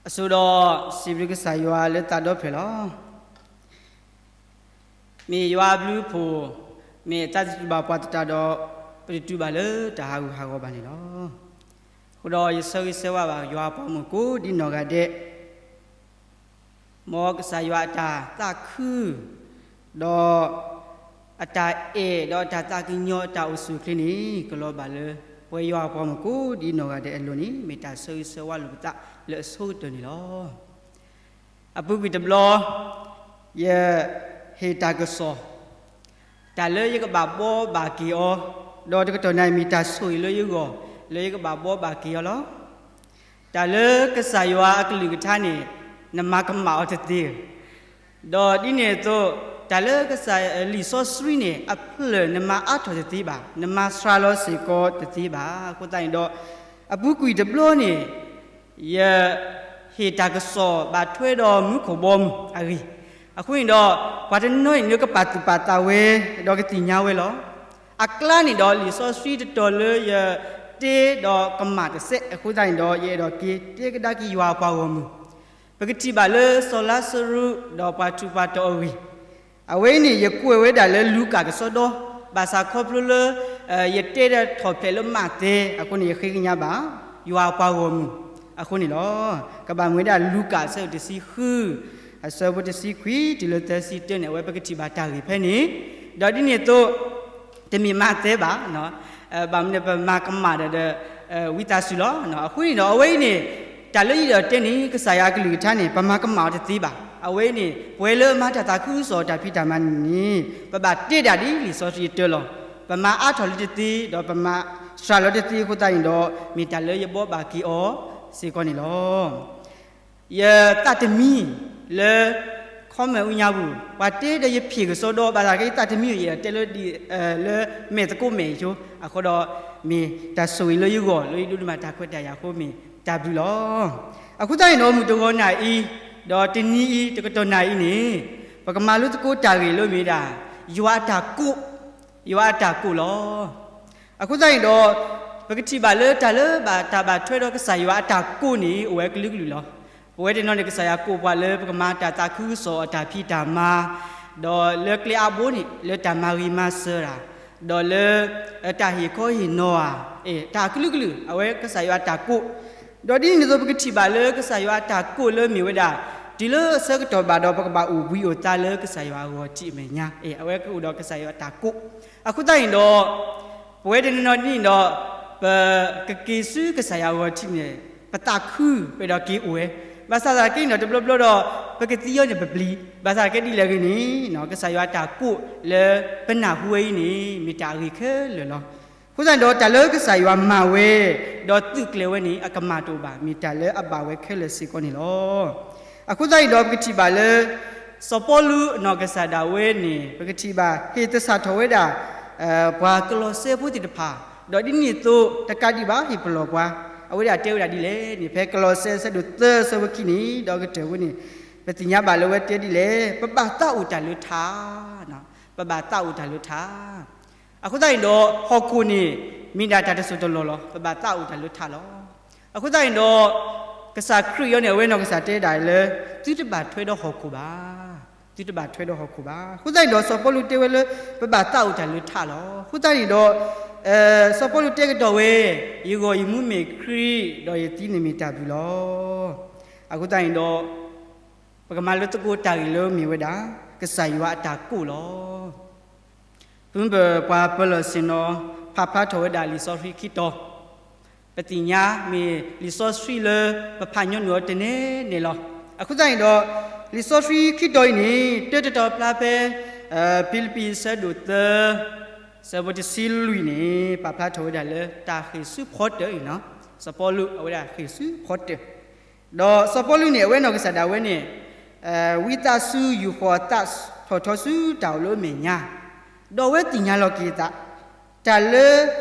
အဆိဒီးစံးဘျုးကစၢ်ယွၤလၢသးဒီဖျၢၣ်လီၤ. မ့ၢ်ယွၤအဘျုးအဖှိၣ်, မ့ၢ်အတၢ်စံးဘျုးဘၣ်ပှၤသတးဒီး, ပတတုၤဘၣ်လၢတၢ်ဟးဂူာ်ဟးဂီၤဘၣ်န့ၣ်လီၤ. အဃိဒီးယဆၢဂ့ၤဆၢဝါဘၣ်ယွၤအပှၤမုၣ်ကိးဒ်နီၢ်ဂၤဒဲး မ်ကစၢ်ယွၤအတၢ်သးခု, ဒီးအတၢ်အဲၣ်, ဒီးအတၢ်သးကညီၤအတၢ်အိၣ်ဆူၣ်အိၣ်ချ့န့ၣ် ကလီၤဘၣ်လၢ ပဝဲယွၤအပှၤမုၣ်ကိးဒ်နီၢ်ဂၤဒဲးအလိၤန့ၣ် မ့ၢ်တၢ်ဆၢဂ့ၤဆၢဝါလိာ်ပသးလၢအဆိကတၢၢ်န့ၣ်လီၤ. အပူၤကွံာ်တဘျီ, ယဟ့ၣ်တၢ်ကစီၣ် တၢ်လၢယကဘၣ်ဘှီဘၣ်က့ၤအီၤ, ဒီးတကတီၢ်နၢ်အံၤမ့ၢ်တၢ်ဆိၣ်ဂ့ၤလၢယဂီၢ် လၢယကဘၣ်ဘှီဘၣ်က့ၤအီၤလီၤ. တၢ်လၢကစၢ်ယွၤအကလုၢ်ကထါန့ၣ် နမၤကမၣ်အီၤတသ့, ဒီးဒ်န့ၣ်အသိး တၢ်လၢကစၢ်လံာ်စီဆှံန့ၣ် အဖျၢၣ်နမၤအါထီၣ်တသ့ဘၣ်, နမၤစှၤလီၤစ့ၢ်ကီးတသ့ဘၣ်. အဃိသတးန့ၣ်ဒီး အပူၤကွံာ်တဘျီန့ၣ် ယဟ့ၣ်တၢ်ကစီၣ်ဘၣ်ထွဲဒီးမူခိၣ်ဘီမုၢ်အဂ့ၢ်, အဃိန့ၣ်ဒီး ပှၤတနီၤန့ၣ် နကပာ်သူၣ်ပာ်သးဝဲ ဒီးကသ့ၣ်ညါဝဲလီၤ. အကျါန့ၣ်ဒီး လံာ်စီဆှံတတီၤလၢယတဲဒီးကမၣ်တစဲးအဃိသတးန့ၣ်ဒီး ယအဲၣ်ဒိးက့ၤတဲကဒါက့ၤယွၤအပှၤဂီၢ်မုၢ်, ပကထံၣ်ဘၣ်လၢစီၤလါစရူးဒီးပှၤထူးပှၤတီၤအဂ့ၢ်, အဝဲအံၤန့ၣ် ယကွဲးဝဲဒၣ်လၢလူၤကၣ်ကစီဒီ, ဘၣ်ဆၣ်ခီဖျိလၢ ယတဲဒၣ်ထီၣ်ဖျဲးလၢမးသဲအဃိန့ၣ် ယဃ့ကညးဘၣ် ယွၤအပှၤဂီၢ်မုၢ်အဃိန့ၣ်လီၤ. ကဘၣ်မ့ၢ်ဝဲဒၣ်လူၤကၣ်အဆၢဒိၣ်တဆံဃု, အဆၢဖိတဆံခွံတုၤလၢသၢဆံတၢန့ၣ် အဝဲပကထံၣ်ဘၣ်တၢ်ဂ့ၢ်ဖဲန့ၣ်, ဒီးဒ်န့ၣ်အသိး တမ့ၢ်မးသဲဘၣ်, ဘၣ်မနုၤပမၤကမၣ်ဒီး ဝံသးစူၤလီၤ. အဃိန့ၣ်ဒီး အဝဲအံၤန့ၣ် တၢ်လၢယအဲၣ်ဒိးတဲန့ၣ် ကစၢ်ယွၤအကလုၢ်ကထါန့ၣ် ပမၤကမၣ်အီၤတသ့ဘၣ်. အဝဲအံၤန့ၣ် ပဝဲလၢအမၤတၢ်သးခုကစီၣ်အတၢ်ဖံးတၢ်မၤန့ၣ် ပဘၣ်တဲဒၣ်ဒ်လံာ်စီဆှံအတၢ်လီၤ. ပမၤအါထီၣ်လၢတသ့ ဒီးပမၤစှၤလီၤတသ့အဃိသတးန့ၣ်ဒီး မ့ၢ်တၢ်လၢယဘှီဘၣ်က့ၤအီၤစ့ၢ်ကီးန့ၣ်လီၤ. ယသးတမံလၢ ခီမဲာ်အူညါပူၤ ပှၤတဲဒီးယဖံးကစီဒီ ဘၣ်ဆၣ်က့ယသးတမံ ယအဲၣ်ဒိးတဲလၢ လၢမဲာ်သကိးမဲာ်ဆိ အဃိဒီး မ့ၢ်တၢ်ဆိၣ်ဂ့ၤလၢယဂီၢ် လၢယဒိးန့ၢ်ဘၣ်တၢ်ခွဲးတၢ်ယာ်အဃိ မ့ၢ်တၢ်ဘျုးလီၤ. အဃိသတးန့ၣ်ဒီး မုၢ်တဂီၤနၢ်အံၤ ဒီးတနံၤအံၤ တကတီၢ်နၢ်အံၤန့ၣ် ပကမၤလိသကိးတၢ်ဂ့ၢ်လၢမ့ၢ်ဝဲဒၣ် ယွၤအတၢ်ကိး, ယွၤအတၢ်ကိးလီၤ. အဃိသတးန့ၣ်ဒီး ပကထံၣ်ဘၣ်လၢတၢ်လၢဘၣ်တၢ်ဘၣ်ထွဲဒီးကစၢ်ယွၤအတၢ်ကိးန့ၣ် အိၣ်ဝဲကလုာ်ကလုာ်လီၤ. ပဝဲတနီၤန့ၣ် ကစၢ်ယွၤကိးပှၤလၢပကမၤတၢ်သးခုကစီၣ်အတၢ်ဖံးတၢ်မၤ, ဒီးလၢကျဲအါဘိန့ၣ် လၢတၢ်မၤဂ့ၤမၤစၢၤတၢ်, ဒီးလၢ တၢ်ဟ့ၣ်ခီဟ့ၣ်နီၤဧါ, တၢ်ကလုာ်ကလုာ် အဝဲကစၢ်ယွၤအတၢ်ကိး, ဒီးဒ်န့ၣ်အသိး ပကထံၣ်ဘၣ်လၢကစၢ်ယွၤအတၢ်ကိးလၢမ့ၢ်ဝဲဒၣ် တုၤလၢအဆၢကတီၢ်ဘၣ်ဒီး ပကဘၣ်အိၣ်ဘှံးအိၣ်သါလၢကစၢ်ယွၤအဂီၢ်ထံးအမဲာ်ညါ, အဝဲကအိၣ်ဒီးကစၢ်ယွၤအတၢ်ကိး, အဃိသတးန့ၣ်ဒီး ပဝဲတနီၤနီၤန့ၣ်ဒီး ပကက့ၤဆူကစၢ်ယွၤအဂီၢ်ထံးန့ၣ် ပသးခုပဒီးက့ၤအိၣ်ဝဲ, ဘၣ်ဆၣ်သနာ်က့န့ၣ်ဒီး တဘျီဘျီဒီး ပကသံအီၤန့ၣ်ပပျံၤ, ဘၣ်ဆၣ်သနာ်က့ဒ်လဲၣ်ဂ့ၤန့ၣ် ကစၢ်ယွၤအတၢ်ကိးလၢပနၢ်ဟူဝဲအံၤန့ၣ် မ့ၢ်တၢ်အဂ့ၤခဲလၢာ်လီၤ. အဃိသတးန့ၣ်ဒီး တၢ်လၢကစၢ်ယွၤမၤဝဲ ဒီးသုးကျဲၤဝဲန့ၣ် အကမၣ်တအိၣ်ဘၣ်, မ့ၢ်တၢ်လၢအဘၣ်ဝဲခဲလၢာ်စ့ၢ်ကီးန့ၣ်လီၤ. အဃိသတးန့ၣ်ဒီး ပကထံၣ်ဘၣ်လၢ စီၤပီလူးအနီၢ်ကစၢ်ဒၣ်ဝဲန့ၣ် ပကထံၣ်ဘၣ် ဟ့ၣ်သဆၣ်ထီၣ်ဝဲဒၣ် ပှၤကလီးစဲဖိသ့ၣ်တဖၣ်, ဒီးဒ်န့ၣ်အသိး တကးဒံးဘၣ် ဟ့ၣ်ပလီၢ်ပှၤ, အဝဲဒၣ်တဲဝဲဒၣ်ဒ်လဲၣ်န့ၣ် ဖဲကလီးစဲအဆၢဒိၣ်သၢအဆၢဖိခံန့ၣ် ဒီးကတၢၢ်ဝဲန့ၣ် ပသ့ၣ်ညါဘၣ်လၢအဝဲတဲဒ်လဲၣ်, ပဘၣ်သးအိၣ်တၢ်လၢထး, ပဘၣ်သးအိၣ်တၢ်လၢထး အဃိသတးန့ၣ်ဒီး ဟီၣ်ခိၣ်န့ၣ် မ့ၢ်ဒၣ်တၢ်တစိၢ်တလီၢ်လီၤ, ပဘၣ်သးအိၣ်တၢ်လၢထးလီၤ. အဃိသတးန့ၣ်ဒီး ကစၢ်ခရံာ်အံၤန့ၣ် အဝဲနီၢ်ကစၢ်တဲဒၣ်လၢ သုတဘၣ်ထွဲဒီးဟီၣ်ခိၣ်ဘၣ်, သုတဘၣ်ထွဲဒီးဟီၣ်ခိၣ်ဘၣ်. အဃိသတးန့ၣ်ဒီး စီၤပီလူးတဲဝဲလၢ ပဘၣ်သးအိၣ်တၢ်လၢထးလီၤ. အဃိသတးန့ၣ်ဒီး စီၤပီလူးတဲကဒီးဝဲ, ယဂီၢ်ယမူမ့ၢ်ခရံာ်, ဒီးယသံန့ၣ်မ့ၢ်တၢ်ဘျုးလီၤ. အဃိသတးန့ၣ်ဒီး ပကမၤလိသကိးတၢ်ဂ့ၢ်လၢမ့ၢ်ဝဲဒၣ် ကစၢ်ယွၤအတၢ်ကိးလီၤ. ဖုမုၢ်ပၢ်ပှၤပၢၤလီၢ်ဆ့ၣ်နီၤ ဖးဖျါထီၣ်ဝဲဒၣ်လံာ်စီဆှံခံတီၤ, ပသ့ၣ်ညါမ့ၢ်လံာ်စီဆှံလၢပဖးညီနုၢ်အီၤတနဲၣ်နဲၣ်လီၤ. အဃိသတးန့ၣ်ဒီး လံာ်စီဆှံခံတီၤအံၤန့ၣ် တၢတတီၤဖျါဖဲ ဖံလံးပံၤအဆၢဒိၣ်သၢ ဆၢဖိတဆံလွံၢ်န့ၣ် ပာ်ဖျါထီၣ်ဝဲဒၣ်လၢတၢ်ဃ့ၢ်ဆူဖီတၢၣ်အံၤ, စီၤပီလူးအဝဲဒၣ်ဃ့ၢ်ဆူဖီတၢၣ်, ဒီးစီၤပီလူးန့ၣ် အဝဲနီၢ်ကစၢ်ဒၣ်ဝဲန့ၣ် ဝံသးစူၤယူာ်ဃီၤအသးထီၣ်ထီဆူတၢ်အိၣ်လၢအမဲာ်ညါ, ဒီးအဝဲသ့ၣ်ညါလီၤက့ၤအသး တၢ်လၢ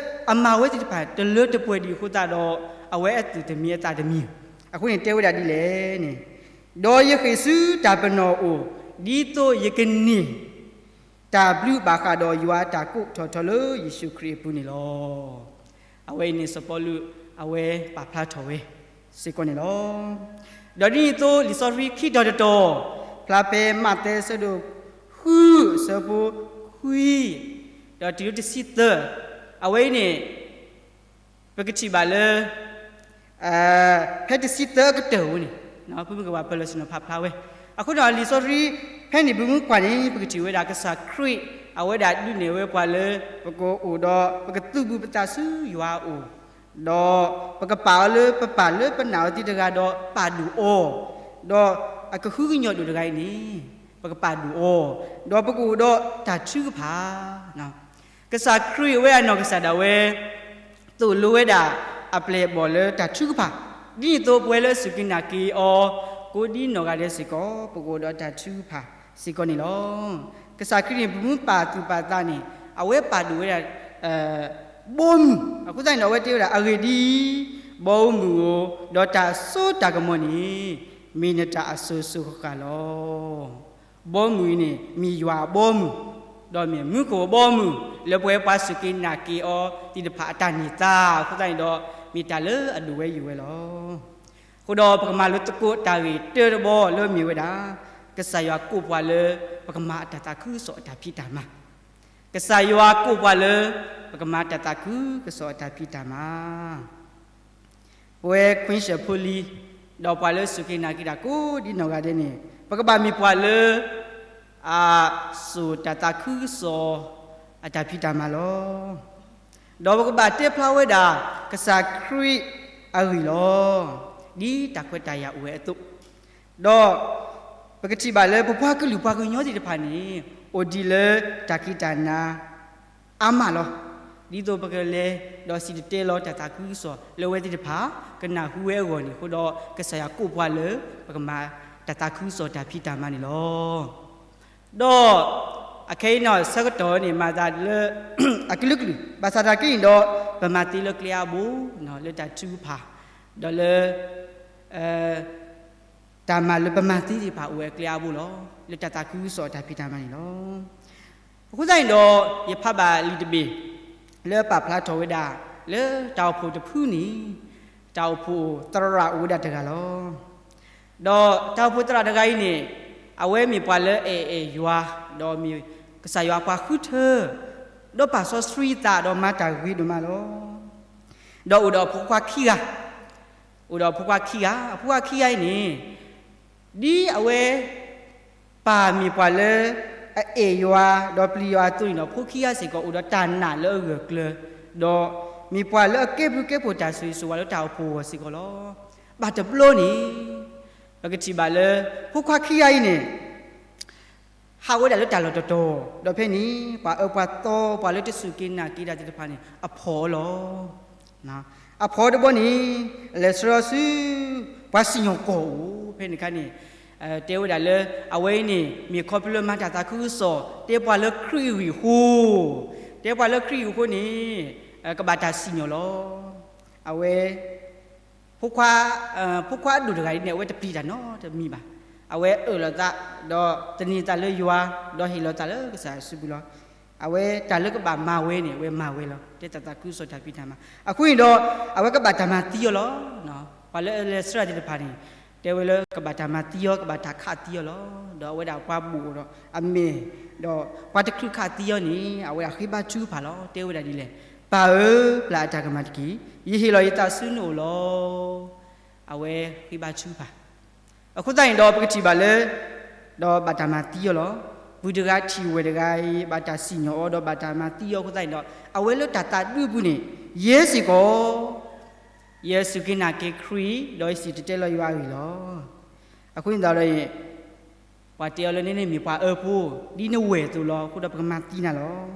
အမၤဝဲသ့ၣ်တဖၣ် တလၢတပှဲၤဒံးအဃိသတးဒီး အဝဲအသူၣ်တမံၤအသးတမံၤ, အဃိန့ၣ်တဲဝဲဒၣ်ဒ်လဲၣ်န့ၣ်, ဒီးယဃ့ၢ်ဆူတၢ်ပနီၣ်အအိၣ် ဒ်သိးယကန့ၢ် တၢ်ဘျုးဘၣ်ဃးဒီးယွၤအတၢ်ကိးထီၣ်ထီလၢယ့ၣ်ၡူးခရံာ်အပူၤန့ၣ်လီၤ. အဝဲအံၤန့ၣ်စီၤပီလူး အဝဲပာ်ဖျါထီၣ်ဝဲစ့ၢ်ကီးန့ၣ်လီၤ. ဒီးဒ်န့ၣ်အသိး လံာ်စီဆှံခံတီၤတတီၤ, ဖျါဖဲမးသဲအဆၢဒိၣ်ဃု အဆၢဖိခွံ ဒီးတုၤလၢတဆံသၢ, အဝဲအံၤန့ၣ် ပကထံၣ်ဘၣ်လၢ ဖဲတဆံသၢအကတၢၢ်အံၤန့ၣ်, ဖုမုၢ်ကဝၤပၢၤလီၢ်ဆ့ၣ်နီၤဖးဖျါဝဲ, အဃိဒီးလံာ်စီဆှံဖဲန့ၣ် ပမ့ၢ်ကွၢ်န့ၣ် ပကထံၣ်ဝဲဒၣ်ကစၢ်ခရံာ် အဝဲဒၣ်ဒုးနဲၣ်ဝဲပှၤလၢ ပကအိၣ်ဒီး ပကသုးဘူးပသးဆူယွၤအအိၣ်, ဒီးပကပာ်အီၤလၢပပၢ်လၢပနာ်အီၤသ့တဂၤဒီးပာ်ဒိၣ်အီၤ, ဒီးအကဟုကညီၣ်ဒိၣ်တဂၤအံၤန့ၣ် ပကပာ်ဒိၣ်အီၤ, ဒီးပကအိၣ်ဒီးတၢ်ထုကဖၣ် ကစၢ်ခရံာ်အဝဲအနီၢ်ကစၢ်ဒၣ်ဝဲ သိၣ်လိဝဲဒၣ်အပျဲၢ်အဘီၣ်လၢတၢ်ထုကဖၣ်, ဒ်န့ၣ်အသိးပဝဲလၢစူၢ်က့ၤနာ်က့ၤအီၤ ကိးဒ်နီၢ်ဂၤဒဲးစ့ၢ်ကီး ပကအိၣ်ဒီးတၢ်ထုကဖၣ်စ့ၢ်ကီးန့ၣ်လီၤ. ကစၢ်ခရံာ်န့ၣ် ပမ့ၢ်ပာ်သူၣ်ပာ်သးန့ၣ် အဝဲပာ်ဒိၣ်ဝဲဒၣ် ဘီမုၢ်, အဃိသတးန့ၣ်ဒီး အဝဲတဲဝဲဒၣ် အဂ့ၢ်ဒ်အံၤ, ဘီမုၢ်ဧိၤ, ဒီးတၢ်စိတၢ်ကမီၤန့ၣ် မ့ၢ်နတၢ်အစိၤစိၤဃၣ်ဃၣ်လီၤ. ဘီမုၢ်အံၤန့ၣ် မ့ၢ်ယွၤအဘီမုၢ်, ဒီးမ့ၢ်မူခိၣ်အဘီမုၢ် လၢပဝဲပှၤစူၢ်က့ၤနာ်က့ၤအီၤသ့ၣ်တဖၣ်အတၢ်န့ၢ်သါ, အဃိသတးန့ၣ်ဒီး မ့ၢ်တၢ်လၢအဒိၣ်ဝဲယိာ်ဝဲလီၤ. အဃိဒီးပကမၤလိသကိးတၢ်ဂ့ၢ်တၢတဘီလၢမ့ၢ်ဝဲဒၣ် ကစၢ်ယွၤကိးပှၤလၢ ပကမၤအတၢ်သးခုကစီၣ်အတၢ်ဖံးတၢ်မၤ, ကစၢ်ယွၤကိးပှၤလၢ ပကမၤတၢ်သးခုကစီၣ်အတၢ်ဖံးတၢ်မၤ ပဝဲခွံဆၢဖိလံၤ, ဒီးပှၤလၢစူၢ်က့ၤနာ်က့ၤတၢ်ကိးဒ်နီၢ်ဂၤဒဲးန့ၣ် ပကဘၣ်မ့ၢ်ပှၤလၢ အစိာ်တၢ်သးခုကစီၣ်အတၢ်ဖံးတၢ်မၤလီၤ. ဒီးပကဘၣ်တဲဖျါဝဲဒၣ် ကစၢ်ခရံာ်အဂ့ၢ်လီၤ. ဒ်တၢ်ခွဲးတၢ်ယာ်အိၣ်ဝဲအသိး, ဒီးပကထံၣ်ဘၣ်လၢ ပပှၤကလုာ်ပှၤကညီသ့ၣ်တဖၣ်န့ၣ် အိၣ်ဒံးလၢတၢ်ခံးတၢ်နၤ အါမးလီၤ. ဒ်သိးပကလဲၤဒီးစံၣ်တဲၤတဲလီၤတၢ်သးခုကစီၣ် လၢအဝဲသ့ၣ်တဖၣ် ကနၢ်ဟူဝဲအဂီၢ်န့ၣ်အဃိဒီး ကစၢ်ယွၤကိးပှၤလၢ ပကမၤတၢ်သးခုကစီၣ်တၢ်ဖံးတၢ်မၤန့ၣ်လီၤ. ဒီးအခဲအံၤန့ၣ် ဆၢကတီၢ်န့ၣ် မၤသးလၢ အကလုာ်ကလုာ် ဘၣ်ဆၣ်သနာ်က့န့ၣ်ဒီး ပမၤသ့လၢကျဲအါဘိ လၢတၢ်ထုကဖၣ် ဒီးလၢ တၢ်မၤလၢပမၤသ့သ့ၣ်တဖၣ်အိၣ်ဝဲအကျဲအါဘိလီၤ. လၢတၢ်သးခုကစီၣ်တၢ်ဖံးတၢ်မၤန့ၣ်လီၤ. အဃိသတးန့ၣ်ဒီး ယဖးဘၣ်လံာ်တဘ့ၣ် လၢပာ်ဖျါထီၣ်ဝဲဒၣ် လၢတၢ်အိၣ်ဖှိၣ်တဖုန့ၣ် တၢ်အိၣ်ဖှိၣ်သရၣ်အိၣ်ဝဲဒၣ်တဂၤလီၤ. ဒီးတၢ်အိၣ်ဖှိၣ်သရၣ်တဂၤအံၤန့ၣ် အဝဲမ့ၢ်ပှၤလၢအအဲၣ်ယွၤ ဒီးမ့ၢ်ကစၢ်ယွၤပှၤဃုထၢ ဒီးပာ်စီဆှံသးဒီးမၤတၢ်ဂ့ၤဒိၣ်မးလီၤ. ဒီးအိၣ်ဒီးအဖိခွါခံဂၤ, အိၣ်ဒီးအဖိခွါခံဂၤ, အဖိခွါခံဂၤအံၤန့ၣ် ဒ်အဝဲ ပၢ်မ့ၢ်ပှၤလၢ အအဲၣ်ယွၤ ဒီးပျံၤယွၤအသိးန့ၣ်ဒီး ဖိခံဂၤစ့ၢ်ကီးအိၣ်ဒီးတၢ်နာ်လၢအဂၢၢ်ကျၢၤ, ဒီးမ့ၢ်ပှၤလၢအကဲဘျုးကဲဖှိၣ်တၢ်ဆိၣ်ဂ့ၤဆိၣ်ဝါလၢတၢ်အိၣ်ဖှိၣ်အဂီၢ်စ့ၢ်ကီးလီၤ. ဘၣ်တဘျီန့ၣ် ပကထံၣ်ဘၣ်လၢ ဖိခွါခံဂၤအံၤန့ၣ် ဟးဝဲဒၣ်လၢတၢ်လီၢ်တတီၤ, ဒီးဖဲန့ၣ် ပှၤအၢပှၤသီ ပှၤလၢတစူၢ်က့ၤနာ်က့ၤတၢ်သ့ၣ်တဖၣ်န့ၣ် အဖီၣ်အီၤလီၤ. အဖီၣ်အီၤတဘျီန့ၣ် အလဲၤဆှၢအီၤဆူ ပှၤစံၣ်ညီၣ်ကွီၢ်အအိၣ်, ဖဲန့ၣ်အခါန့ၣ် တဲဝဲဒၣ်လၢ အဝဲအံၤန့ၣ် မ့ၢ်ခီဖျိလၢမၤတၢ်သးခုကစီၣ် တဲပှၤလၢခရံာ်အဂံၢ်အဃိ, တဲပှၤလၢခရံာ်အဂံၢ်အဃိန့ၣ် ကဘၣ်တၢ်စံၣ်ညီၣ်လီၤ. အဝဲ ဖိခွါ ဖိခွါအဒိၣ်တဂၤအံၤန့ၣ် အဝဲတပျံၤတၢ်နီတမံၤဘၣ်. အဝဲအၢၣ်လီၤသး ဒီးသန့ၤသးလၢယွၤ, ဒီးဟ့ၣ်လီၤသးလၢကစၢ်ယွၤစုပူၤလီၤ. အဝဲတၢ်လၢကဘၣ်မၤဝဲန့ၣ် အဝဲမၤဝဲလီၤ. တဲတၢ်သးခုကစီၣ်တၢ်ဖံးတၢ်မၤ အဃိန့ၣ်ဒီး အဝဲကဘၣ်တၢ်မၤသံအီၤလီၤ. ပှၤလၢအလဲၤဆှၢတၢ်သ့ၣ်တဖၣ်န့ၣ် တဲဝဲလၢကဘၣ်တၢ်မၤသံအီၤ ကဘၣ်တၢ်ခးသံအီၤလီၤ. ဒီးအဝဲဒၣ်ပှၤဘူၣ်အီၤဒီးအမဲာ်, ဒီးပှၤတချုးခးသံအီၤန့ၣ် အဝဲဒၣ်ဃ့ဘါထုကဖၣ်လီၤ. တဲဝဲဒၣ်ဒ်လဲၣ်, ပၢ်ဧၢ, ပျၢ်အတၢ်ကမၣ်တက့ၢ်. ယဟ့ၣ်လီၤယသးဆူနအိၣ်လီၤ. အဝဲဃ့ဘါထုကဖၣ် အဃိသတးန့ၣ်ဒီး ပကထံၣ်ဘၣ်လၢ ဒီးဘၣ်တၢ်မၤသံအီၤလီၤ. ပုၢ်တဂၤထံၣ်ဝဲၢ်တဂၤအံၤ ဘၣ်တၢ်စံၣ်ညီၣ်အီၤ ဒီးဘၣ်တၢ်မၤသံအီၤအဃိသတးန့ၣ်ဒီး အဝဲလၢတၢ်သးဒူပူၤန့ၣ် ယဲစ့ၢ်ကီး ယစူၢ်က့ၤနာ်က့ၤခရံာ် ဒီးယစံၣ်တဲၤတဲလီၤယွၤအဂ့ၢ်လီၤ. အဃိန့ၣ်ဒီး ပှၤတဲအီၤလၢနမ့ၢ်ပှၤအၢဖိ ဒ်နဝဲၢ်အသိးလီၤ. အဃိဒီးပကမၤသံနၤလီၤ.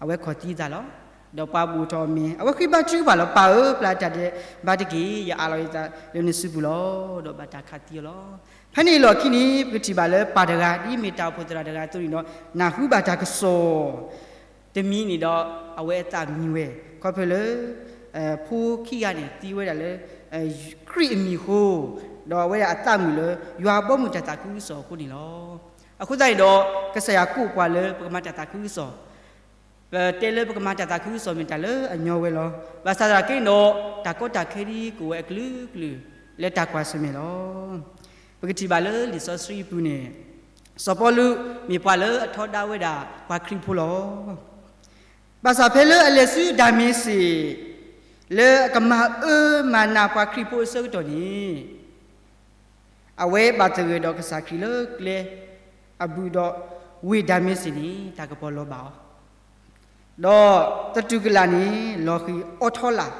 အဝဲခီၣ်သံသးလီၤ. ဒီးပှၤဘူၣ်ထီၣ်အမဲာ် အဝဲဃ့ဘါထုကဖၣ်လီၤ. ပၢ်ဧၢ, ပျၢ်တၢ်ဒဲးဘးတက့ၢ်. ယအးလီၤယသးလၢနစုပူၤလီၤ. ဒီးဘၣ်တၢ်ခးသံအီၤလီၤ. ဖဲန့ၣ်အလီၢ်ခံန့ၣ် ပကထံၣ်ဘၣ်လၢပၢ်တဂၤ ဒ်မ့ၢ်တၢ်အိၣ်ဖှိၣ်သရၣ်တဂၤအသိးန့ၣ်ဒီး နၢ်ဟူဘၣ်တၢ်ကစီၣ် တမံၤန့ၣ်ဒီး အဝဲအသးမံဝဲ ခီဖျိလၢ ဖိခံဂၤန့ၣ် သံဝဲဒၣ်လၢ ခရံာ်အမံၤအဃိ, ဒီးအဝဲဒၣ်အသးမုာ်လၢ ယွၤအဘီအမုၢ်တၢ်သးခုကစီၣ်အဃိန့ၣ်လီၤ. အဃိသတးန့ၣ်ဒီး ကစၢ်ယွၤကိးပှၤလၢပကမၤတၢ်သးခုကစီၣ်, ပတဲလၢပကမၤတၢ်သးခုကစီၣ်မ့ၢ်တၢ်လၢအညီဝဲလီၤ. ဘၣ်ဆၣ်သနာ်က့န့ၣ်ဒီး တၢ်ကီတၢ်ခဲဒ်ကိးဝဲအကလုာ်ကလုာ် လၢတၢ်ကွၢ်ဆၢၣ်မဲာ်လီၤ. ပကထံၣ်ဘၣ်လၢလံာ်စီဆှံအပူၤန့ၣ်, စီၤပီလူးမ့ၢ်ပှၤလၢအထီဒါဝဲဒၣ်ပှၤခရံာ်ဖိလီၤ. ဘၣ်ဆၣ်ဖဲလၢအလဲၤဆူဒၤမ့းစ့း, လၢအကမၤအၢမၤနးပှၤခရံာ်ဖိအဆၢကတီၢ်န့ၣ်, အဝဲဘၣ်သဂၢၢ်ဒီးကစၢ်ခရံာ်လၢကျဲအဘုးဒီး, ဝ့ၢ်ဒၤမ့းစ့းန့ၣ် တၢ်ကပီၤလီၤဘၣ်အီၤ, ဒီးသတူၢ်ကလာ်န့ၣ် လီၤဃံၤအိးထီလာ်,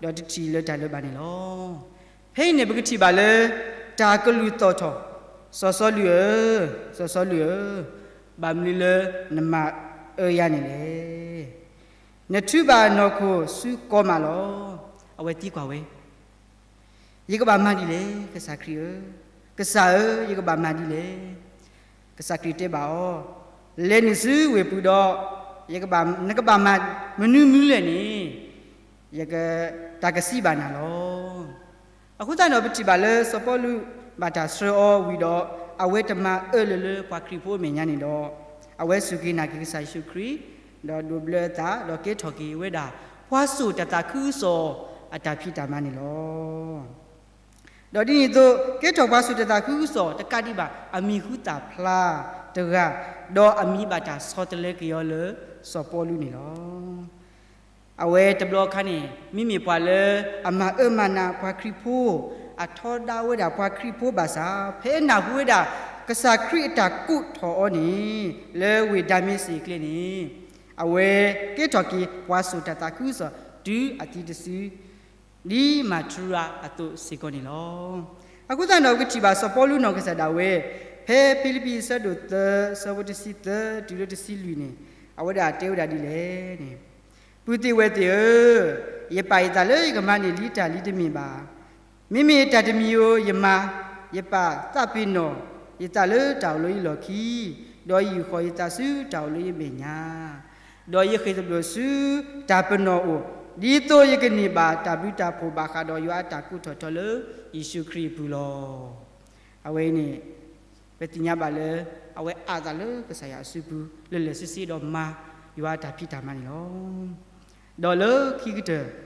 ဒီးတထံၣ်လၢတၢ်လၢၤဘၣ်န့ၣ်လီၤ. ဖဲအံၤန့ၣ် ပကထံၣ်ဘၣ်လၢ တၢ်ကလုၢ်သီၣ်ထီၣ်, စီၤစီလူးဧၢ, စီၤစီလူးဧၢ, ဘၣ်မနုၤလၢနမၤအၢယၤန့ၣ်လဲၣ်. နထုးဘၣ်နီၢ်ခိၣ်ဆူကီမးလီၤ. အဝဲသံကွၢ်ဝဲ, ယကဘၣ်မၤဒ်လဲၣ် ကစၢ်ခရံာ်ဧၢ, ကစၢ်ဧၢ, ယကဘၣ်မၤဒ်လဲၣ်. ကစၢ်ခရံာ်တဲဘၣ်အီၤ, လဲၤနုာ်ဆူဝ့ၢ်ပူၤဒီး, နကဘၣ်မၤမနုၤမနုၤလဲၣ်န့ၣ်, ယက, တၢ်ကစံးဘၣ်နၤလီၤ. အဃိသတးဒီး ပထံၣ်ဘၣ်လၢစီၤပီလူးဘၣ်တၢ်ဆှၢအီၤဝံၤဒီး, အဝဲတမၤအၢလၢၤလၢပှၤခရံာ်ဖိအမဲာ်ညါန့ၣ်ဒီး, အဝဲစူၢ်က့ၤနာ်က့ၤကစၢ်ယ့ၣ်ၡူးခရံာ်, ဒီးဒိးဘျၢအသး, ဒီးကဲထီၣ်က့ၤဝဲဒၣ် ပှၤစိာ်တၢ်သးခုကစီၣ်အတၢ်ဖံးတၢ်မၤန့ၣ်လီၤ. ဒီးဒ်န့ၣ်အသိး ကဲထီၣ်ပှၤစိာ်တၢ်သးခုကစီၣ်တကးဒံးဘၣ် အမံၤဟူသၣ်ဖျါတဂၤ, ဒီးအမံၤဘၣ်တၢ်ဆီတလဲက့ၤအီၤလၢစီၤပီလူးန့ၣ်လီၤ. အဝဲတဘျီအခါန့ၣ် မ့မ့ၢ်ပှၤလၢအမၤအၢမၤနးပှၤခရံာ်ဖိ အထီဒါဝဲဒၣ်ပှၤခရံာ်ဖိဘၣ်ဆၣ်, ဖဲနၢ်ဟူဝဲဒၣ် ကစၢ်ခရံာ်အတၢ်ကိးထီၣ်အီၤန့ၣ် လၢဝ့ၢ်ဒၤမ့းစ့းအကျဲန့ၣ်, အဝဲကဲထီၣ်က့ၤပှၤစိာ်တၢ်သးခုကစီၣ်တုၤအသံတစု, ဒ်မၤထူရၤအသိးစ့ၢ်ကီးန့ၣ်လီၤ. အဃိသတးဒီး ပကထံၣ်ဘၣ်စီၤပီလူးနီၢ်ကစၢ်ဒၣ်ဝဲ ဖဲဖံလံးပံးအဆၢဒိၣ်သၢ အဆၢဖိတဆံသၢတုၤလၢတဆံလွံၢ်န့ၣ်, အဝဲဒၣ်တဲဝဲဒၣ်ဒ်လဲၣ်န့ၣ်, ပုၢ်သ့ၣ်ဝဲၢ်သ့ၣ်ဧၢ, ယပာ်ယသးလၢယကမၤန့ၢ်လံတၢ်လံတမ့ၢ်ဘၣ်. မ့မ့ၢ်တၢ်တမံၤဧိၤယမၤ, ယပာ်သးပ့ၤနီၣ်ယသးလၢတၢ်အိၣ်လၢယလီၢ်ခံ, ဒီးယယူာ်ဃီၤယသးဆူတၢ်အိၣ်လၢယမဲာ်ညါ, ဒီးယဃ့ၢ်သဘျိးဆူတၢ်ပနီၣ်အအိၣ်, ဒ်သိးယကန့ၢ်ဘၣ်တၢ်ဘျုးတၢ်ဖှိၣ်ဘၣ်ဃးဒီးယွၤအတၢ်ကိးထီၣ်ထီလၢယ့ၣ်ၡူးခရံာ်အပူၤလီၤ. အဝဲအံၤန့ၣ် ပသ့ၣ်ညါဘၣ်လၢ အဝဲအးသးလၢကစၢ်ယွၤအစုပူၤ လၢာ်လၢာ်ဆ့ဆ့ဒီးမၤယွၤအတၢ်ဖံးတၢ်မၤန့ၣ်လီၤ. ဒီးလၢခံကတၢၢ်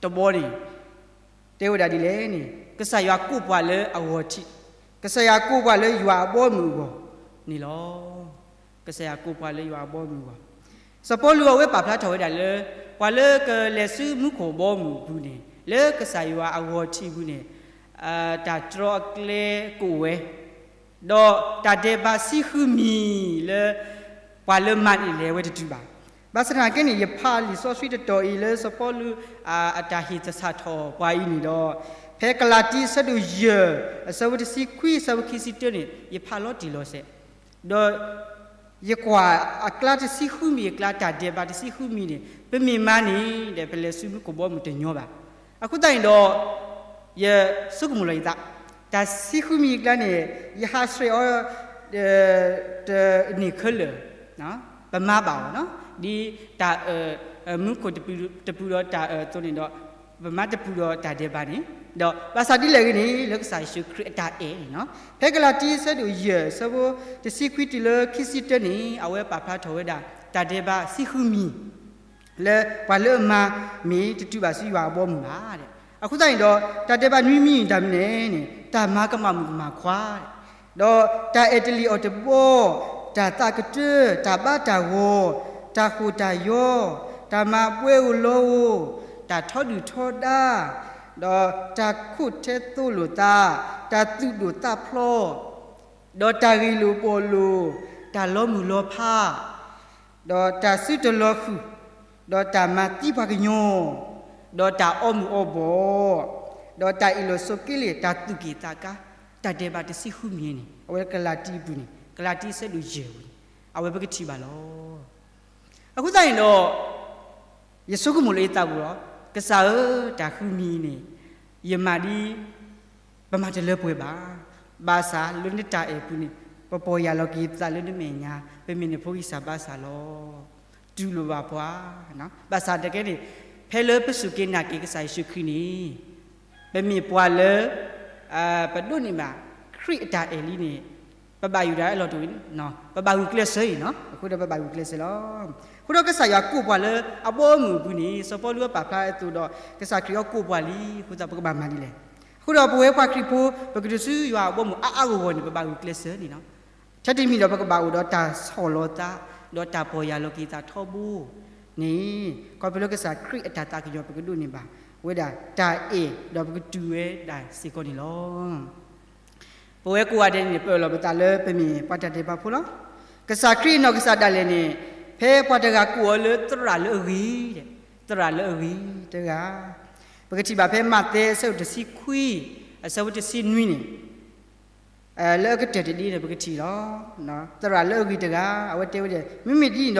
တဘီန့ၣ် တဲဝဲဒၣ်ဒ်လဲၣ်န့ၣ်, ကစၢ်ယွၤကိးပှၤလၢအဂီၤထံး, ကစၢ်ယွၤကိးပှၤလၢယွၤအဘီအမုၢ်အဂီၢ်န့ၣ်လီၤ. ကစၢ်ယွၤကိးပှၤလၢယွၤအဘီအမုၢ်အဂီၢ်, စီၤပီလူးအဝဲပာ်ဖျါထီၣ်ဝဲဒၣ်လၢ ပှၤလၢကလဲၤဆူမူခိၣ်ဘီအမုၢ်အပူၤန့ၣ် လၢကစၢ်ယွၤအဂီၤထံးအပူၤန့ၣ် တၢ်တြီအကျဲကအိၣ်ဝဲ, ဒီးတၢ်ဒဲးဘးဆံဃုမံၤလၢ ပှၤလၢမၤန့ၣ်လဲၤဝဲတတုၤဘၣ်. ဘၣ်ဆၣ်သနာ်က့န့ၣ် ယဖးလံာ်စီဆှံတတီၤအံၤလၢစီၤပီလူး အတၢ်ဟ့ၣ်သဆၣ်ထီၣ်ပှၤအံၤန့ၣ်ဒီး, ဖဲကလၤတံအဆၢဒိၣ်ယဲၢ် အဆၢဖိတဆံခွံ အဆၢဖိခံဆံတၢန့ၣ် ယဖးလီၤတံၢ်လီၤဆဲး, ဒီး ယကွၢ်အကျါတဆံဃုမံၤအကျါ တၢ်ဒဲးဘးတဆံဃုမံၤန့ၣ် ပမ့ၢ်မၤန့ၣ်ဒီး ပလဲၤဆူမူခိၣ်ဘီမုၢ်တညီဘၣ်. အဃိသတးန့ၣ်ဒီး ယဆိကမိၣ်လီၤယသး, တၢ်ဆံဃုမံၤအကျါန့ၣ် ယဟးဆှဲးအီၤ တန့ၢ်ခဲလၢာ်, ပမၤဘၣ်အီၤ, ဒ်တၢ်အၢၣ် မူခိၣ်တပူၤဒီးတၢ်အၢၣ်အသိးန့ၣ်ဒီး ပမၤတပူၤဒီးတၢ်ဒဲးဘးန့ၣ်, ဒီးဘၣ်ဆၣ်ဒ်လဲၣ်ဂ့ၤန့ၣ် လၢကစၢ်ယ့ၣ်ၡူးခရံာ်အတၢ်အဲၣ်န့ၣ်, ဖဲကလၤတံအဆၢဒိၣ်ယဲၢ် အဆၢဖိတဆံခွံတုၤလၢခံဆံတၢန့ၣ် အဝဲပာ်ဖျါထီၣ်ဝဲဒၣ် တၢ်ဒဲးဘးဆံဃုမံၤ လၢပှၤလၢအမၤမ့ၢ်တတုၤဘၣ်ဆူယွၤအဘီအမုၢ်ဘၣ်. အဃိသတးန့ၣ်ဒီး တၢ်ဒဲးဘးနွံမံၤတၢ်မနုၤလဲၣ်န့ၣ် တၢ်မၤကမၣ်မုၣ်ကမၣ်ခွါ, ဒီးတၢ်အဲၣ်တလံၣ်အီၣ်တဘီ, တၢ်သးကတၢၢ်, တၢ်ဘါတၢ်ဂီၤ, တၢ်ဃိၣ်တၢ်ယီ, တၢ်မၤပွဲဧိၤလီဧိၤ, တၢ်ထီဒုၣ်ထီဒါ, ဒီးတၢ်ခိးထဲသိလိာ်သး, တၢ်သူၣ်ဒိၣ်သးဖျီ, ဒီးတၢ်ဂ့ၢ်လိာ်ပီၣ်လိာ်, တၢ်လီၤမုၢ်လီၤဖး, ဒီးတၢ်စုတလီၤဃုာ်, ဒီးတၢ်မၤသံပှၤကညီ, ဒီးတၢ်အီမုၢ်အီဘီၣ်, ဒီးတၢ်အ့ၣ်လိာ်ဆိးက့လိာ်, တၢ်သူၣ်က့ၣ်သးကါ, တၢ်ဒဲးဘးတဆံဃုမံၤန့ၣ် အဝဲကလၤတံအပူၤန့ၣ် ကလၤတံအဆၢဒိၣ်ယဲၢ်ပူၤန့ၣ် အဝဲပကထံၣ်ဘၣ်လီၤ. အဃိသတးန့ၣ်ဒီး ယဆိကမိၣ်လၢယသးပူၤလီၤ, ကစၢ်ဧၢ, တၢ်ဃုမံၤန့ၣ် ယမၤဒ် ပမၤတလၢပှဲၤဘၣ်. ဘၣ်ဆၣ်လၢနတၢ်အဲၣ်ပူၤန့ၣ် ပပီၢ်ယၢ်လီၤက့ၤသးလၢနမဲာ်ညါ, ပမ့ၢ်နဖိဂံၢ်စၢ်ဘါစၢ်လီၤ. တူၢ်လိာ်ဘၣ်ပှၤ, ဘၣ်ဆၣ်တကဲန့ၣ် ဖဲလၢပစူၢ်က့ၤနာ်က့ၤကစၢ်ယ့ၣ်ၡူးခရံာ်န့ၣ် ပမ့ၢ်ပှၤလၢ ပဒိးန့ၢ်ဘၣ်ခရံာ်အတၢ်အဲၣ်လံန့ၣ် ပဘၣ်ယိၣ်ဒၣ်အလီၢ်တအိၣ်, ပဘၣ်ဂုာ်ကျဲးစၢးအံၤ, အဃိဒီးပဘၣ်ဂုာ်ကျဲးစၢးလီၤ. အဃိဒီးကစၢ်ယွၤကိးပှၤလၢအဘီအမုၢ်အပူၤန့ၣ် စီၤပီလူးပာ်ဖျါအသိးဒီး ကစၢ်ခရံာ်အီၤကိးပှၤလံ, အဃိသတးပကဘၣ်မၤဒ်လဲၣ်. အဃိဒီးပဝဲပှၤခရံာ်ဖိ ပကတုၤဆူယွၤအဘီအမုၢ်အါအါဂီၢ်ဂီၢ်န့ၣ် ပဘၣ်ဂုာ်ကျဲးစၢးန့ၣ်လီၤ. ထဲတမံၤဒီးပကဘၣ်အိၣ်ဒီးတၢ်ဆီၣ်လီၤသး ဒီးတၢ်ပီၢ်ယၢ်လီၤက့ၤသးထီဘိန့ၣ်, ခီဖျိလၢကစၢ်ခရံာ်အတၢ်သးကညီၤ ပကဒိးန့ၢ်ဘၣ်ဝဲဒၣ်တၢ်အဲၣ် ဒီးပကတုၤဝဲဒၣ်စ့ၢ်ကီးန့ၣ်လီၤ. ပဝဲကိးဂၤဒဲးန့ၣ် ပအၢၣ်လီၤပသးလၢပမ့ၢ်ပှၤတၢ်ဒဲးဘးဖိလီၤ. ကစၢ်ခရံာ်အနီၢ်ကစၢ်ဒၣ်လဲာ်န့ၣ် ဖဲပှၤတဂၤကိးအီၤလၢသရၣ်လၢအဂ့ၤ, သရၣ်လၢအဂ့ၤတဂၤ, ပကထံၣ်ဘၣ်ဖဲမးသဲအဆၢဒိၣ်တဆံခွံ အဆၢဖိတဆံနွံန့ၣ်, လၢအကတၢၢ်တဒ့န့ၣ် ပကထံၣ်လီၤ. သရၣ်လၢအဂ့ၤတဂၤ အဝဲတဲဝဲဒၣ် မ့မ့ၢ်ဒ်န့ၣ်ဒီး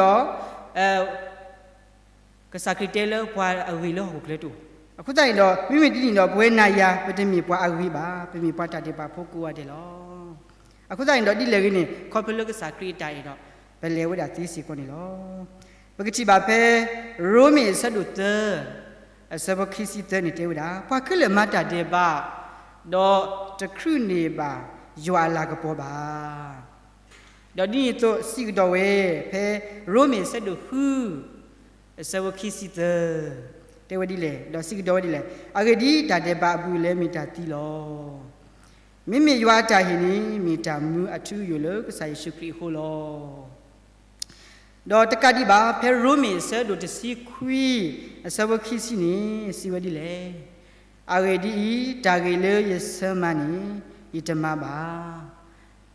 ကစၢ်ခရံာ်တဲလၢပှၤအဂ့ၤလၢဟီၣ်ခိၣ်ချၢတအိၣ်. အဃိသတးန့ၣ်ဒီး မ့မ့ၢ်ဒ်န့ၣ်ဒီး ပဝဲနၤယၤ ပတမ့ၢ်ပှၤအဂ့ၤဘၣ်, ပမ့ၢ်ပှၤတၢ်ဒဲးဘးဖိကိးဂၤဒဲးလီၤ. အဃိသတးန့ၣ်ဒီး ဒ်လဲၣ်ဂ့ၤန့ၣ် ခီဖျိလၢကစၢ်ခရံာ်အတၢ်အဲၣ်ဒီး ပလဲၤဝဲဒၣ်သ့စ့ၢ်ကီးန့ၣ်လီၤ. ပကထံၣ်ဘၣ်ဖဲ ရိမ့ၤအဆၢဒိၣ်သၢ အဆၢဖိခံဆံသၢန့ၣ်တဲဝဲဒၣ်, ပှၤခဲလၢာ်မၤတၢ်ဒဲးဘး ဒီးတချုးန့ၢ်ဘၣ်ယွၤအလၤကပီၤဘၣ်. ဒီးဒ်န့ၣ်အသိးစံးကဒီးဝဲ ဖဲရိမ့ၤအဆၢဒိၣ်ဃု အဆၢဖိခံဆံသၢ တဲဝဲဒ်လဲၣ်, ဒီးစံးကဒီးဝဲဒ်လဲၣ်, အဂ့ၢ်ဒ်အံၤ, တၢ်ဒဲးဘးအဘူးအလဲမ့ၢ်တၢ်သံလီၤ. မ့မ့ၢ်ယွၤအတၢ်ဟ့ၣ်န့ၣ် မ့ၢ်တၢ်မူအထူအယိာ်လၢကစၢ်ယ့ၣ်ၡူးခရံာ်အဃိလီၤ. ဒီးတကးဒံးဘၣ် ဖဲရိမ့ၤအဆၢဒိၣ်တဆံခွံ အဆၢဖိခံဆံန့ၣ် စံးဝဲဒ်လဲၣ်, အဂ့ၢ်ဒ်အံၤ, တၢ်ဂ့ၤလၢယဆၢမၤန့ၣ် ယတမၤဘၣ်.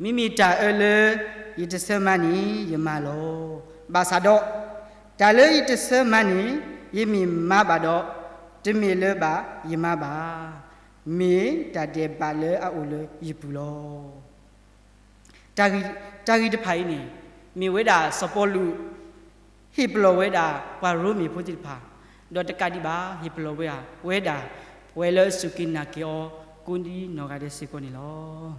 မ့မ့ၢ်တၢ်အၢလၢယတဆၢမၤန့ၣ် ယမၤလီၤ. ဘၣ်ဆၣ်ဒီး တၢ်လၢယတဆၢမၤန့ၣ် ယမ့ၢ်မၤဘၣ်ဒီး, တမ့ၢ်လၢၤဘၣ်ယမၤဘၣ်, မ့ၢ်တၢ်ဒဲးဘးလၢအအိၣ်လၢယပူၤလီၤ. တၢ်ဂ့ၤ, တၢ်ဂ့ၤတဖၣ်အံၤန့ၣ် မ့ၢ်ဝဲဒၣ်စီၤပီလူး ဟ့ၣ်ပလီၢ်ဝဲဒၣ်ပှၤရိမ့ၤဖိသ့ၣ်တဖၣ်, ဒီးတကးဒံးဘၣ် ဟ့ၣ်ပလီၢ်ဝဲဒၣ် ဝဲဒၣ် ပဝဲလၢအစူၢ်က့ၤနာ်က့ၤအီၤ ကိးဒံနီၢ်ဂၤဒဲးစ့ၢ်ကီးန့ၣ်လီၤ.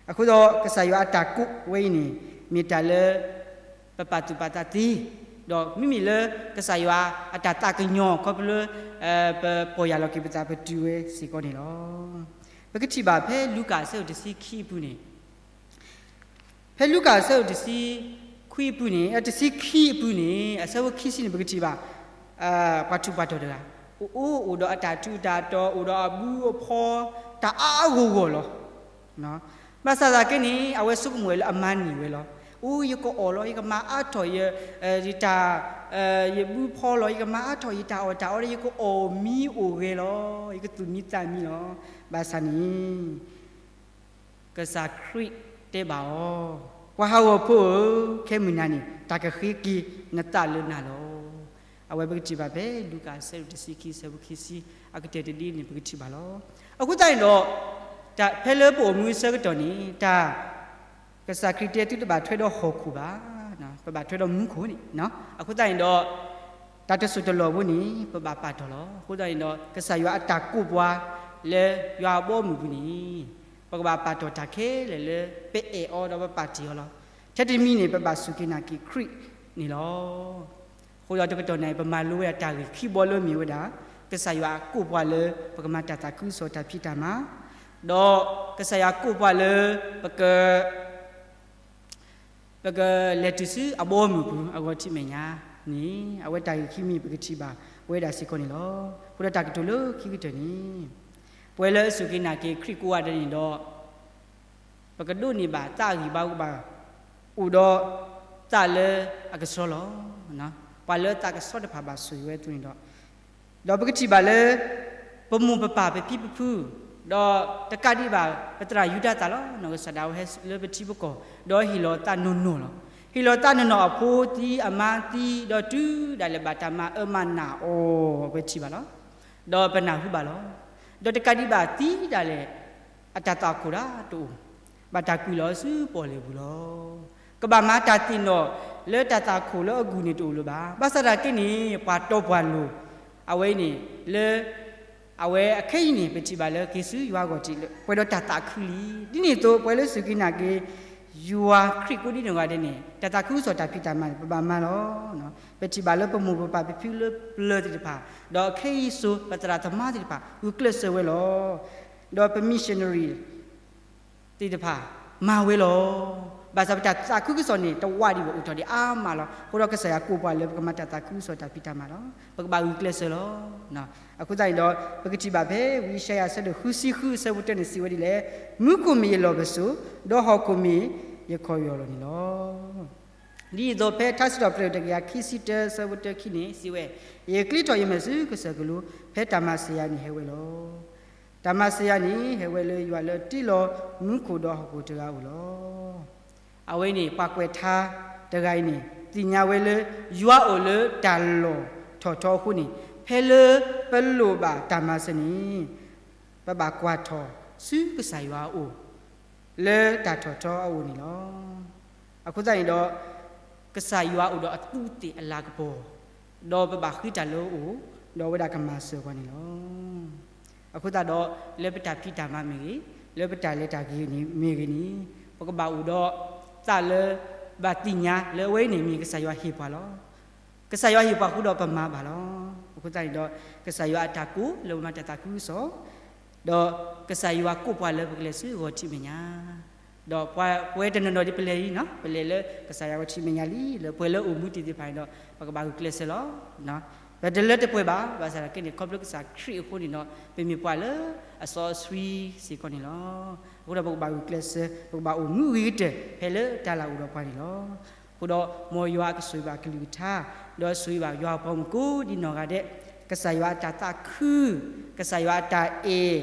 အဃိဒီးကစၢ်ယွၤအတၢ်ကိးဝဲအံၤန့ၣ် မ့ၢ်တၢ်လၢ ပပာ်သူၣ်ပာ်သးသ့, ဒီးမ့မ့ၢ်လၢကစၢ်ယွၤအတၢ်သးကညီၤခီဖျိလၢ ပပီၢ်ယၢ်လီၤက့ၤပသး ပတုၤဝဲစ့ၢ်ကီးန့ၣ်လီၤ. ပကထံၣ်ဘၣ်ဖဲလူၤကၣ်အဆၢဒိၣ်တဆံခံအပူၤန့ၣ်, ဖဲလူၤကၣ်အဆၢဒိၣ်တဆံခွံအပူၤန့ၣ်, တဆံခံအပူၤန့ၣ် အဆၢဖိခံဆံန့ၣ် ပကထံၣ်ဘၣ် ပှၤထူးပှၤတီၤတဂၤ, အိၣ်အိၣ်ဒီးအတၢ်ထူးတၢ်တီၤ, အိၣ်ဒီးအဘုအဖီ တၢ်အါအါဂီၢ်ဂီၢ်လီၤ. ဘၣ်ဆၣ်သနာ်က့န့ၣ် အဝဲဆိကမိၣ်ဝဲလၢအမၤန့ၢ်ဝဲလီၤ. အိၣ် ယကအီၣ်လီၤ, ယကမၤအါထီၣ်ယတၢ်, ယဘုဖီလီၤ, ယကမၤအါထီၣ်ယတၢ်အီၣ်တၢ်အီဒီး ယကအိၣ်မံအိၣ်ဂဲၤလီၤ, ယကသူၣ်မံသးမံလီၤ. ဘၣ်ဆၣ်န့ၣ် ကစၢ်ခရံာ်တဲဘၣ်အီၤ, ပှၤဟးဂီၤဖိဧၢ, ခဲမုၢ်နၤန့ၣ် တၢ်ကဃ့က့ၤနသးလၢနၤလီၤ. အဝဲပကထံၣ်ဘၣ်ဖဲလူၤကၣ်အဆၢဒိၣ်တဆံခံ အဆၢဖိခံဆံ အကတၢၢ်တဒ့န့ၣ် ပကထံၣ်ဘၣ်လီၤ. အဃိသတးန့ၣ်ဒီး တၢ်ဖဲလၢပအိၣ်မူအဆၢကတီၢ်န့ၣ် တၢ် ကစၢ်ခရံာ်တဲသုတဘၣ်ထွဲဒီးဟီၣ်ခိၣ်ဘၣ်, ပဘၣ်ထွဲဒီးမူခိၣ်န့ၣ်, အဃိသတးန့ၣ်ဒီး တၢ်တစိၢ်တလီၢ်ဖိန့ၣ် ပဘၣ်ပာ်တီၢ်လီၤ. အဃိသတးန့ၣ်ဒီး ကစၢ်ယွၤအတၢ်ကိးပှၤလၢယွၤအဘီအမုၢ်ပူၤန့ၣ် ပကဘၣ်ပာ်တီၢ်တၢ်ခဲလၢာ်လၢ ပအဲၣ်အီၤဒီးပပာ်တ့ၢ်အီၤလီၤ. ထဲတမံၤန့ၣ် ပဘၣ်စူၢ်က့ၤနာ်က့ၤခရံာ်န့ၣ်လီၤ. အဃိဒီးတကတီၢ်န့ၣ် ပမၤလိဝဲဒၣ်တၢ်ဂ့ၢ်ခံဘီလၢမ့ၢ်ဝဲဒၣ် ကစၢ်ယွၤကိးပှၤလၢ ပကမၤတၢ်သးခုကစီၣ်တၢ်ဖံးတၢ်မၤ, ဒီးကစၢ်ယွၤကိးပှၤလၢ ပက ပကလဲၤတုၤဆူအဘီအမုၢ်ပူၤအဂီၢ်ထံးမဲာ်ညါန့ၣ် အဝဲတၢ်ဂ့ၢ်ခံမံၤပကထံၣ်ဘၣ်ဝဲဒၣ်စ့ၢ်ကီးန့ၣ်လီၤ. အဃိဒီးတၢ်ကတိၤလၢခံကတၢၢ်န့ၣ် ပဝဲလၢအစူၢ်က့ၤနာ်က့ၤခရံာ်ကိးဂၤဒဲးန့ၣ်ဒီး ပကဒိးန့ၢ်ဘၣ်သးဂံၢ်ဘါဘၣ် အိၣ်ဒီးသးလၢအကဆှီလီၤ. ပှၤလၢသးကဆှီတဖၣ်ဘၣ်ဆိၣ်ဂ့ၤဝဲအသိးန့ၣ်ဒီး ဒီးပကထံၣ်ဘၣ်လၢ ပမိၢ်ပပၢ် ပဖံပဖု ဒီးတကးဒံးဘၣ် ပသရၣ်ယူဒၤသၢ်လီၤ. နီၢ်ကစၢ်ဒၣ်ဝဲဟဲလၢပထံပကီၢ် ဒီးဟ့ၣ်လီၤသးနီၢ်နီၢ်လီၤ. ဟ့ၣ်လီၤသးနီၢ်နီၢ်အဖိသံအမါသံ ဒီးတုၤဒၣ်လဲာ်ဘၣ်တၢ်မၤအၢမၤနးအီၤ ပထံၣ်ဘၣ်လီၤ. ဒီးပနၢ်ဟူဘၣ်လီၤ. ဒီးတကးဒံးဘၣ်သံဒၣ်လဲာ် အတၢ်သးခိၣ်ဒၣ်တအိၣ်, ဘၣ်တၢ်ကွံာ်လီၤဆူပီၣ်လဲၣ်ပူၤလီၤ. ကဘၣ်မၤတၢ်သ့ၣ်နီၣ်လၢတၢ်သးခိၣ်လၢအဂုၢ်န့ၣ်တအိၣ်လၢၤဘၣ်. ဘၣ်ဆၣ်သနာ်က့န့ၣ် ပှၤတီပှၤလိၤ အဝဲအံၤန့ၣ် လၢ အဝဲအခဲအံၤန့ၣ် ပထံၣ်ဘၣ်လၢက့ၤဆူယွၤအဂီၢ်ထံးလၢ ပှဲၤဒီးတၢ်သးခုလံ. ဒ်န့ၣ်အသိး ပှၤလၢစူၢ်က့ၤနာ်က့ၤ ယွၤခရံာ်ကိးဒံနီၢ်ဂၤဒဲးန့ၣ် တၢ်သးခုကစီၣ်တၢ်ဖံးတၢ်မၤန့ၣ် ပဘၣ်မၤလီၤ. ပထံၣ်ဘၣ်လၢပမိၢ်ပပၢ်ပဖံလၢပျၢၤသ့ၣ်တဖၣ် ဒီးခဲအံၤစိၤပသရၣ်သမါသ့ၣ်တဖၣ် ဂုာ်ကျဲးစၢးဝဲလီၤ. ဒီးပ missionary သ့ၣ်တဖၣ် မၤဝဲလီၤ. ဘၣ်ဆၣ်ပတၢ်သးခုကစီၣ်န့ၣ် တဝးဒံးဘၣ် အိၣ်ထီၣ်ဒံးအါမးလီၤ. အဃိဒီးကစၢ်ယွၤကိးပှၤလၢပကမၤတၢ်သးခုကစီၣ်တၢ်ဖံးတၢ်မၤလီၤ. ပကဘၣ်ဂုာ်ကျဲးစၢးလီၤ. အဃိသတးန့ၣ်ဒီး ပကထံၣ်ဘၣ်ဖဲဝံယၡါယၤအဆၢဒိၣ်ဃုဆံဃုအဆၢဖိတၢန့ၣ် စံးဝဲဒ်လဲၣ်, မူခိၣ်မ့ၢ်ယလီၢ်ပစိာ်, ဒီးဟီၣ်ခိၣ်မ့ၢ်ယခီၣ်ယီၢ်လီၤန့ၣ်လီၤ. ဒ်သိးဖဲထါစံးထီၣ်ပတြၢၤတကယၤခံဆံတၢအဆၢဖိတၢခံန့ၣ် စံးဝဲ, ယကျ့ထီၣ်ယမဲာ်ဆူကစၢၢ်ကလိ, ဖဲတၢ်မၤစၢၤယၤန့ၣ်ဟဲဝဲလီၤ. တၢ်မၤစၢၤယၤန့ၣ် ဟဲဝဲလၢယွၤလၢတ့လီၤမူခိၣ်ဒီးဟီၣ်ခိၣ်တဂၤအအိၣ်လီၤ. အဝဲန့ၣ် ပှၤကွဲးထါတဂၤအံၤန့ၣ် သ့ၣ်ညါဝဲလၢ ယွၤအိၣ်လၢတၢ်လီၢ်ထီၣ်ထီအဃိန့ၣ် ဖဲလၢပလိၣ်ဘၣ်တၢ်မၤစၢၤန့ၣ် ပဘၣ်ကွၢ်ထီၣ်ဆူကစၢ်ယွၤအအိၣ် လၢတၢ်ထီၣ်ထီအအိၣ်န့ၣ်လီၤ. အဃိသတးန့ၣ်ဒီး ကစၢ်ယွၤအိၣ်ဒီးအသူးသ့ၣ်အလၤကပီၤ, ဒီးပဘၣ်ဃ့တၢ်လၢအအိၣ်, ဒီးအဝဲဒၣ်ကမၤစၢၤပှၤန့ၣ်လီၤ. အဃိသတးဒီး လၢပတၢ်ဖံးတၢ်မၤမ့ၢ်ဂ့ၤ, လၢပတၢ်လဲၤတၢ်က့ၤန့ၣ်မ့ၢ်ဂ့ၤန့ၣ် ပကဘၣ်အိၣ်ဒီးသးလၢ ဘၣ်သ့ၣ်ညါလၢအဝဲအံၤန့ၣ်မ့ၢ်ကစၢ်ယွၤဟ့ၣ်ပှၤလီၤ. ကစၢ်ယွၤဟ့ၣ်ပှၤဃုာ်ဒီးပမၤဘၣ်လီၤ. အဃိသတးန့ၣ်ဒီး ကစၢ်ယွၤအတၢ်ကိးလၢပမၤတၢ်သးခုကစီၣ်, ဒီးကစၢ်ယွၤကိးပှၤလၢပကလဲၤဆူဂီၤထံးမဲာ်ညါ, ဒီးပှၤပဝဲတနီၤနီၤဒ်ပလဲၤလံနီၤ ပလဲၤလၢကစၢ်ယွၤဂီၤထံးမဲာ်ညါလံ လၢပှၤလၢအိၣ်မူတ့ၢ်သ့ၣ်တဖၣ်န့ၣ်ဒီး ပကဘၣ်ဂုာ်ကျဲးစၢးလီၤ. ပတလၢတပှဲၤဘၣ်, ဘၣ်ဆၣ်သနာ်က့န့ၣ် ခီဖျိကစၢ်ခရံာ်အဃိန့ၣ်ဒီး ပမ့ၢ်ပှၤလၢအစီအဆှံစ့ၢ်ကီးန့ၣ်လီၤ. အဃိဒီးပကဘၣ်ဂုာ်ကျဲးစၢး ပကဘၣ်အိၣ်မူဂ့ၤကတၢၢ်ဖဲလၢတၢ်လၢ်အိၣ်ဒီးပှၤန့ၣ်လီၤ. အဃိဒီးမ်ယွၤကဆိၣ်ဂ့ၤဘၣ်အကလုၢ်ကထါ, ဒီးဆိၣ်ဂ့ၤဘၣ်ယွၤအပှၤဂီၢ်မုၢ်ကိးဒ်နီၢ်ဂၤဒဲး, ကစၢ်ယွၤအတၢ်သးခု, ကစၢ်ယွၤအတၢ်အဲၣ်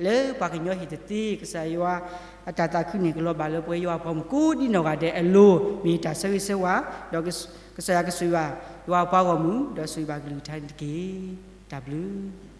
လၢပှၤကညီဟ့ၣ်တသ့, ကစၢ်ယွၤအတၢ်သးခုန့ၣ် ကလီၤဘၣ်လၢပဝဲယွၤအပှၤဂီၢ်မုၢ်ကိးဒ်နီၢ်ဂၤဒဲးအလိၤ, မ့ၢ်တၢ်ဆၢဂ့ၤဆၢဝါ, ဒီးကစၢ်ယွၤကဆိၣ်ဂ့ၤဘၣ် ယွၤအပှၤဂီၢ်မုၢ်, ဒီးဆိၣ်ဂ့ၤဘၣ်ကလုၢ်ကထါန့ၣ်တက့ၢ်. တၢ်ဘျုး